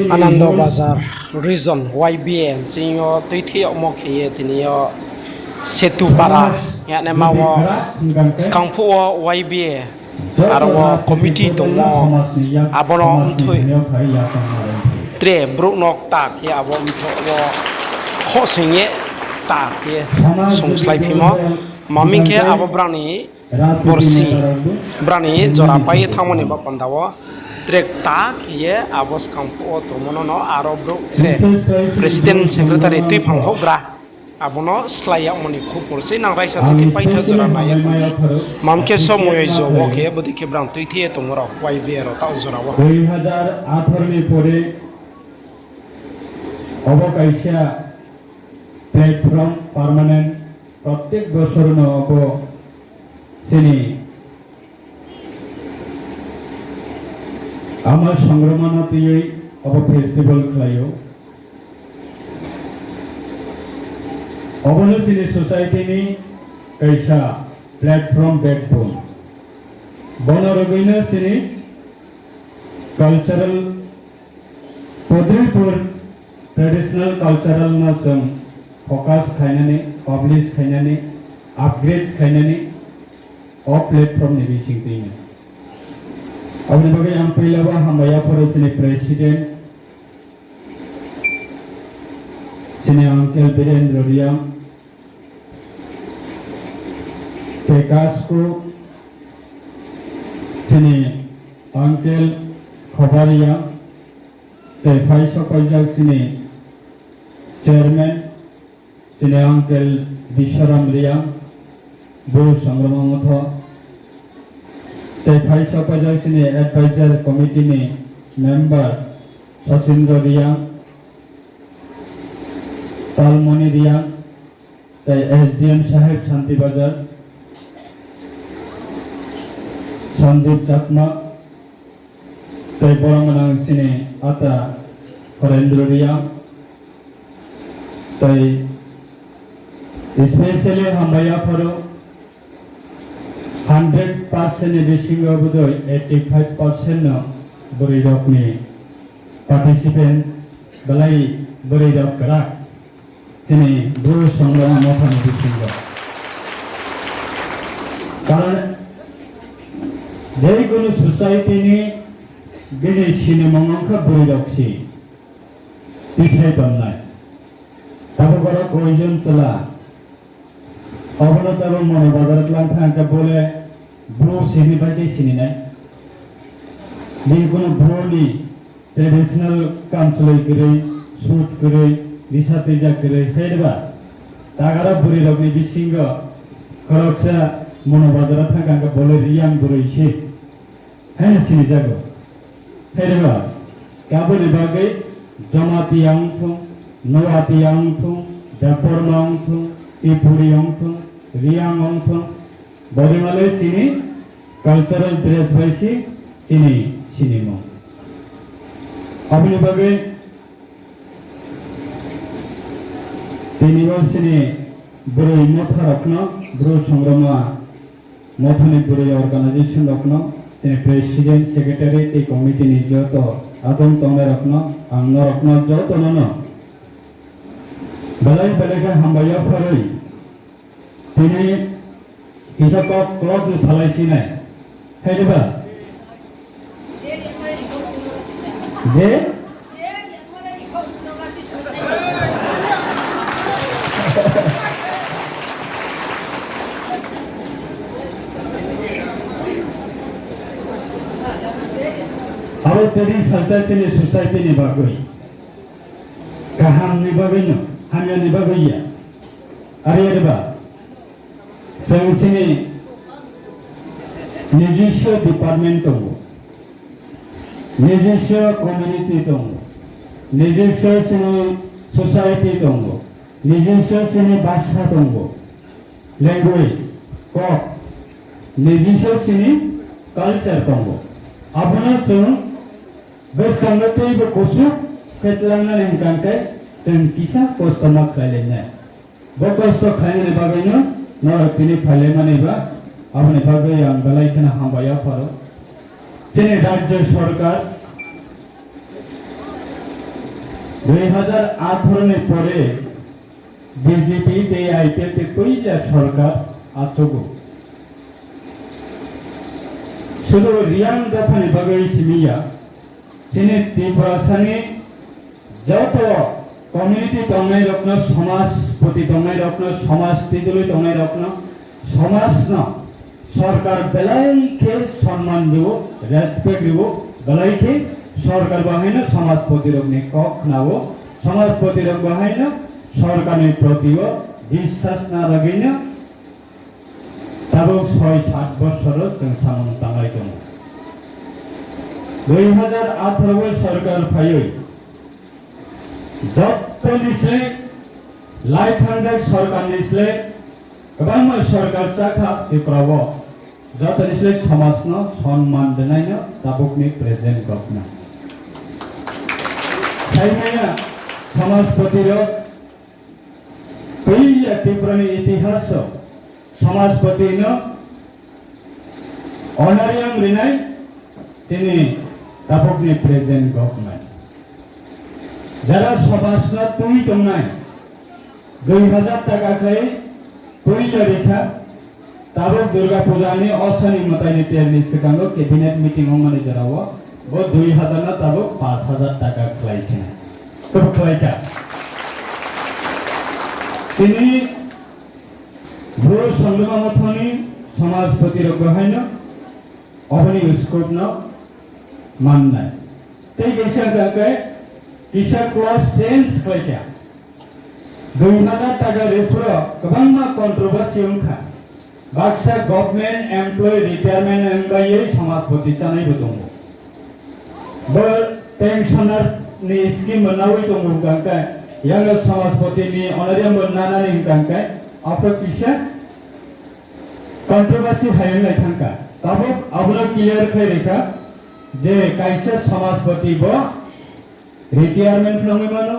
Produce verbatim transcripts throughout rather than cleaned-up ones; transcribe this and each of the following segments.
Anando Bazar region Y B A ching yo tuithi yagmo khe ye tini yo Setupara hingnaima wo skang phuh wo Y B A aro wo committee tongmo, abo no mthoi tre brouh no kta khe abo mthoh wo khohsoing ye kta khe songslaiphimo. Maming khe abo brang ni borsi, brang ni jora pai ye thanngmo ni baoh panda wo tre kta khe ye abo skang phuh wo tongmo no no aro brouh tre president secretary tuiphang houhgra abo no slái yagmo ni khupor se nang raisa chithi paitha jora nai ye tong di. Maming khe somoy jo wo khe bodei khe brang tuithi ye tongmo rao Y B A rao taoh jora wo. দুই হাজার আঠারো ni pore obo kaisa platform permanent, প্রত্যেক বছর no obo chini ama songroma no twiwi obo festival khlai ou. Obo no chini society ni kaisa platform backbone. Bono rwgwi no chini cultural, Padripur traditional cultural no chwng focus khainani, publish khainani, upgrade khainani, o platform ni bising twi no. Aboni bagwi ang puila bo hambai yapharo chini president, chini uncle Birendra Reang, tei kasku chini uncle Khoba Reang, tei phai sokpaijak chini chairman, chini uncle Biswaram Reang, Bru Songrongma Motha, tei phai sokpaijak chini advisor committee ni member Sachindra Reang, Talmoni Reang, tei S D M saheb Santi Bazar, Sanjib Chakma, tei borok gwnang chini ata Horendra Reang, tei especially hambai yapharo hundred percent ni bisingo bodoi eighty five percent no bwrwi rok ni participant belai bwrwi rok kwrak chini Bru Songrongma Motha ni bisingo. Karon je kunu society ni bini sinimung wngkha bwrwi rok se tisai tongnai. Tabuk oro koi jon chwla, obono tabuk Mono Bazar tlang thang khe bole Bru sini bai khe sini nai. Bini kunu Bru ni traditional kamchlwi kwrwi, suit kwrwi, risa twijak kwrwi, haiba. Tagaro bwrwi rokni bisingo khoroksa Mono Bazar thang khe bole Reang bwrwi se. Haino sinijago. Haiba, kaboni bagwi Jamatia wngthung, Noatia wngthung, Debbarma wngthung, Tripuri wngthung, Reang wngthung, bodei malai chini cultural dress bai se chini sinimung. Aboni bagwi tini bo chini bwrwi motha rokno, Bru Songrongma Motha ni bwrwi organization rokno, chini president, secretary tei committee ni joto adong tongnai rokno, ang norokno jotono no belai belai khe hambai yapharwi tini kisa kok club ni salai sinai. Haiba? Je abo tini salsa chini society ni bagwi. Kaham ni bagwi no, hamya ni bagwi ya. Are are ba? Chwng chini nijiswa department tongo, nijiswa community tongo, nijiswa chini society tongo, nijiswa chini bhasha tongo, language, kok, nijiswa chini culture tongo. Abono chwng bwskangno teibo kuchuk khe tlangnani hwnkha khe chwng kisa kosto ma khlai lainai. Bo kosto khlainani bagwino norok tini phailaimani ba, aboni bagwi ang belai kheno hambai yapharo. Chini rajyo sorkar, Dui hazar atharo ni pore B J P tei I P F T poila sorkar achouh ou. Sudu Reang dopha ni bagoi simi ya, chini Tiprasa ni joto community tongnai rokno, somajpoti tongnai rokno, somaj twijloi tongnai rokno, somaj no sorkar belai khe sonman ri ou, respect ri ou, belai khe sorkar bo haino somajpoti rokni kok khna ou, somajpoti rok bo haino sorkar ni proti o biswas na ragwi no tabuk soi sat bosor o chwng samung tanglai tongo. Dui hazar atharo o sorkar phaiwi joto ni slái, lai thangjak sorkar ni slái, kwbangma sorkar chakha Tripura o, joto ni slái somaj no sonman rwnai no tabuk ni present government. Saimaya somajpoti rok, twiya Tripura ni itihas o somajpoti no honorarium rinai chini tabuk ni present government. Jara somaj no twi tongnai, dui hazar taka khlai twi ya rikha, tabuk Durga Puja ni osani mwtai ni ter ni swkango cabinet meeting ongmani jora o bo dui hazar no tabuk panch hazar taka khlai sinai. Tabuk khlai kha. Tini Bru Songruma Mothani somajpoti rok bo haino oboni scope no mannai. Tei kisa hwnkha khe kisa clause change khlai kha. Dui hazar taka riphuro kwbangma controversy wngkha. Baksa government employee retirement wngbai somajpoti chanai bo tongo. Bo pensioner ni scheme bo nawi tongo hwnkha khe, yang somajpoti ni honorarium bo nanani hwnkha khe, apho kisa controversy hai wnglai thangkha. Tabuk abono clear khlai rikha je kaisa somajpoti bo retirement phano wngwi mano,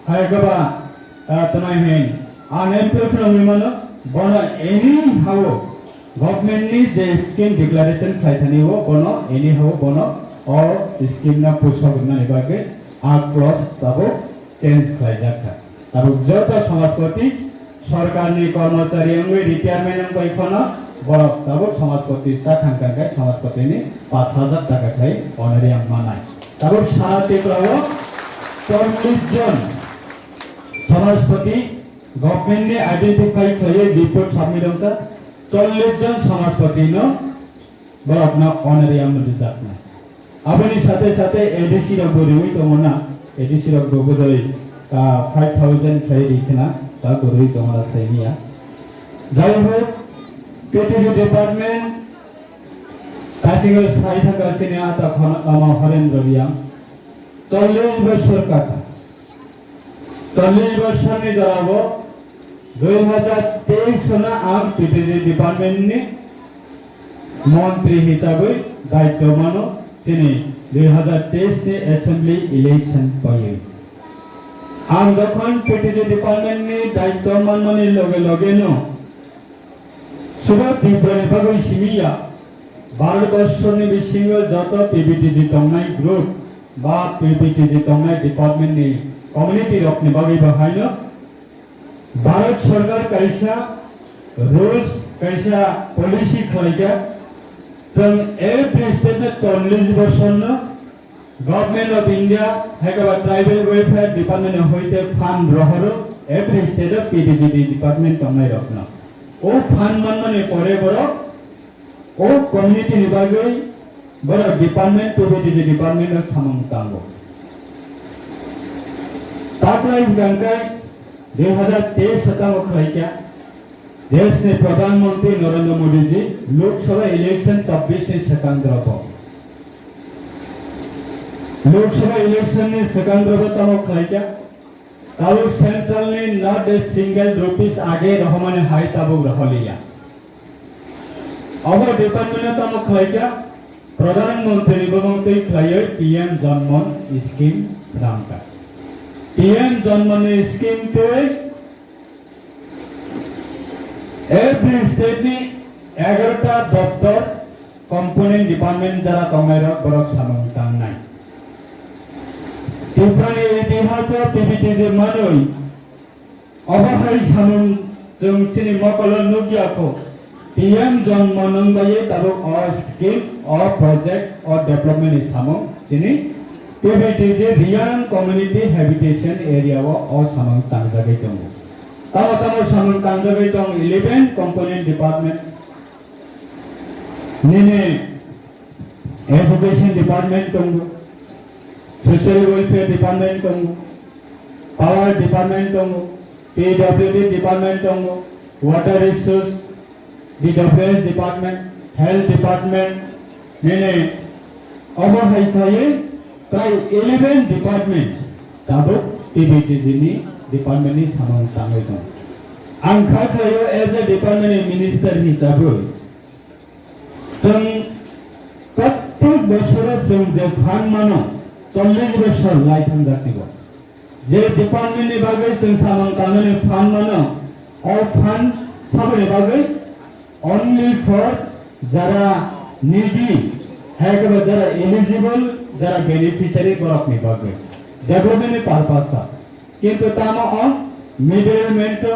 hai khe ba, ah, tma hwn, unemployed phano wngwi mano, bono anyhow government ni je scheme declaration khlai thani o, bono anyhow bono o scheme no pusok rwnani bagwi a clause tabuk change khlaijak kha. Tabuk joto somajpoti, sorkar ni kormochari wngwi retirement wngbai phano borok tabuk somajpoti chakha hwnkha khe somajpoti ni panch hazar taka khlai honorarium manai. Tabuk sara Tripura o chollish jon somajpoti government ni identify khlaiwi report submit wngkha, chollish jon somajpoti no borok no honorarium rijaknai. Aboni sathe sathe A D C rok bo riwi tongo na, A D C rok bo bodoi, ah, five thousand khlai ri khna, ta bo riwi tongo na saini ya. Jai hok, P T G department, kasingo sai thangka sini ata khon-, ama Horendra Reang, chollish bosor kata. Chollish bosor ni jora o dui hazar teis sono ang P T G department ni montri hisabwi daityo mano, chini dui hazar teis ni assembly election paiwi. Ang jokhon P T G department ni daityo manmani loge loge no sudo Tripura ni bagwi simi ya, Bharat borso ni bisingo joto P V T G tongnai group ba P V T G tongnai department ni community rok ni bagwi bo haino Bharat sorkar kaisa rules, kaisa policy khlai kha, chwng every state no chollish bosor no Government of India, hai khe ba Tribal Welfare Department ni hoite fund rohoro, every state o P T G D department tongnai rok no. O fund manmani pore borok, o community ni bagwi borok department, P T G D department rok samung tango. Taklai hwnkha khe dui hazar teis satang o khlai kha, Desh ni Pradhan Mantri Narendra Modi ji Lok Sabha election chabbish ni swkang drobo. Lok Sabha election ni swkang drobo tamo khlai kha, tabuk central ni not a single rupees age rohormani hai tabuk rohorliya. Abo department no tamo khlai kha, Pradhan Mantri ni bumung twi khlaiwi P M Janman scheme swnam kha. P M Janman ni scheme twi every state ni egarota doptor, component department jara tongnai rok borok samung tangnai. P Tripura ni itihas wo P V T G manoi, obo hai samung chwng chini mokol wo nukya kho. P M Janman wng bai ye tabuk o scheme, o project, o development ni samung chini P V T G Reang Community Habitation Area wo o samung tangjagwi tongo. Tamo tamo samung tangjagwi tong eleven component department. Nini Education Department tongo, Social Welfare Department tongo, Power Department tongo, P W D Department tongo, Water Resource, D W S Department, Health Department, nini obo hai khlaiwi prai eleven department tabuk P V T G ni department ni samung tangwi tong. Ang kha khlaio as a department ni minister hisabwi, chwng prottek bosoro chwng je fund mano, chollish bosor lai thangjak ni bo. Je department ni bagwi chwng samung tangnani fund mano, o fund saboni bagwi only for jara needy, hai khe ba jara eligible, jara beneficiary borok ni bagwi. Development ni purpose o. Kintu tamo o middleman to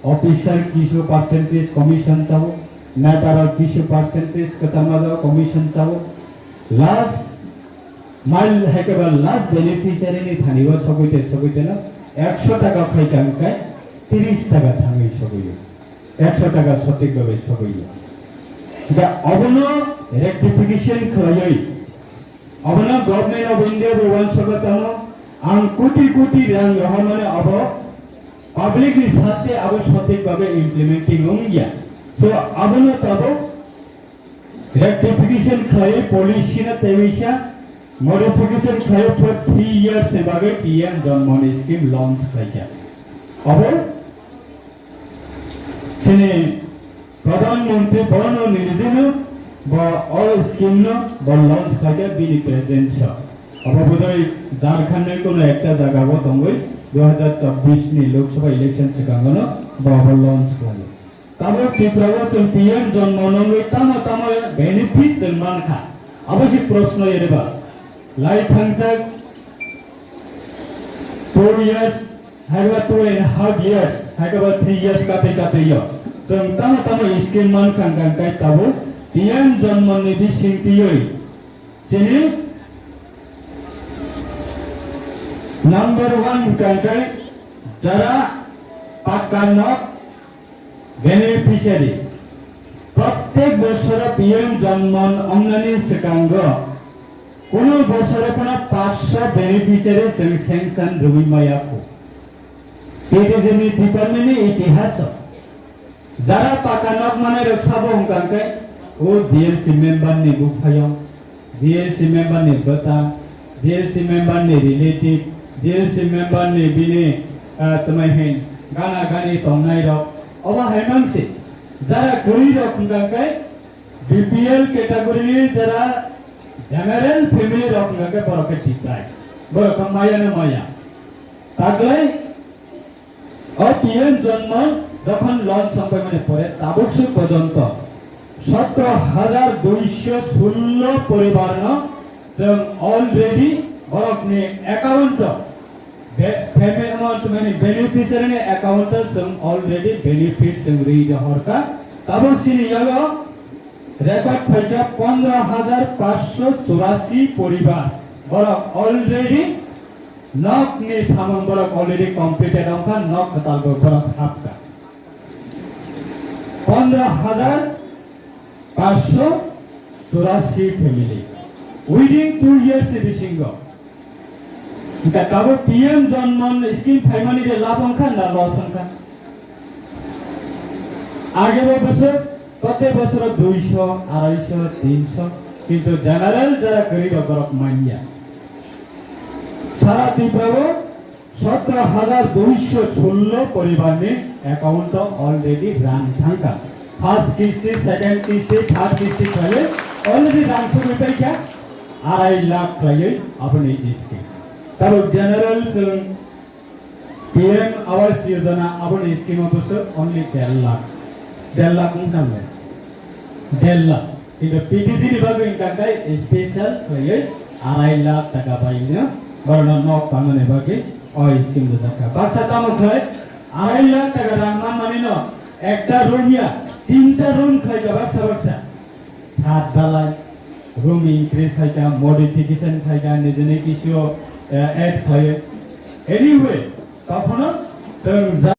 officer kisu percentage commission chao, neta rok kisu percentage kwchangma jao commission chao. Last mile hai khe ba last beneficiary ni thani o sogwi te sogwi te no ekso taka phai kha hwnkhe tris taka thangwi sogwi o. Ekso taka sothik bhabe sogwi o. Hwnkhe obono rectification khlaiwi Abono Government of India bo uansukha tamo, ang koti koti rang rohormani abo public ni sarte abo sothik bhabe implementing ong ya. So, abono tabuk rectification khlai policy no teisa modification khlai for three years ni bagwi P M Janman scheme launch khlai kha. Abo Chini Pradhan Mantri bono nirjino bo all scheme no bo launch khlaikha bini presence o. Abo bodoi Jharkhand ni kono ekta jaga o tongwi dui hazar chobbish ni Lok Sabha election swkango no bo abo launch khlaio. Tabuk Tripura o chwng P M Janman wngwi tamo tamo benefit chwng mankha. Abo se proshno yereba. Lai thangjak two years, haiba two and half years, haiba three years katwi katwi yo. Chwng tamo tamo scheme mankha hwnkhe tabuk P M Janman ni bising twiwi chini number one hwnkhe jara pakka nok beneficiary, prottek bosoro P M Janman ongnani swkango, kuno bosoro phano panchsho beneficiary chwng sanction rwui maya kho. P T G ni department ni itihaso, jara paka nok manai rok sabo hwnkha khe, o D L C member ni buphaiyong, D L C member ni bwta, D L C member ni relative, D L C member ni bini, ah, tmai hin gana gani tongnai rok. Obo hai mang se, jara kwrwi rok hwnkha khe B P L category ni jara general family rok hwnkha khe borok khe chiprai. Borok khe maya no maya. Taglai O P M Janman যখন launch ongpaimani pore tabuk se porjonto সতেরো হাজার দুইশো ষোলো পরিবার no chwng already borok ni account o be-, payment amount mani beneficiary ni account o chwng already benefit chwng ri rohorkha. Tabuk chini yago record phaikha পনেরো হাজার পাঁচশো চুরাশি পরিবার. Borok already nok ni samung borok already completed ongkha, nok kwtal bo borok hapkha. পনেরো হাজার পাঁচশো চুরাশি family. Within two years ni bisingo. Hingkhe tabuk P M Janman scheme phaimani de labh ongkha na loss ongkha? Age bo bosor, prottek bosor দুইশো, আড়াইশো, তিনশো, kintu general jara kwrwi rok borok manya. সারা ত্রিপুরা o সতেরো হাজার দুইশো ষোলো পরিবার ni account o already rang thangkha. First কিস্তি, second কিস্তি, third কিস্তি khlaiwi already rang sogwi paikha, আড়াই lakh khlaiwi aboni scheme. Tabuk general chwng P M Awas Yojana aboni scheme o bwswk only দেড় লাখ. দেড় লাখ wngkha le? দেড় lakh. Kintu P T G ni bagwi hwnkha khe special khlaiwi আড়াই lakh taka bai no Boro no nok tangmani bagwi o scheme rijak kha. Baksa tamo khlai, আড়াই লাখ টাকা rang manmani no ekta room ya, tinta room khlai kha baksa baksa. Sat dalai, room increase khai kha, modification khai kha, nijeni kisu, eh, add khai. Anyway, tokhono chwng ja-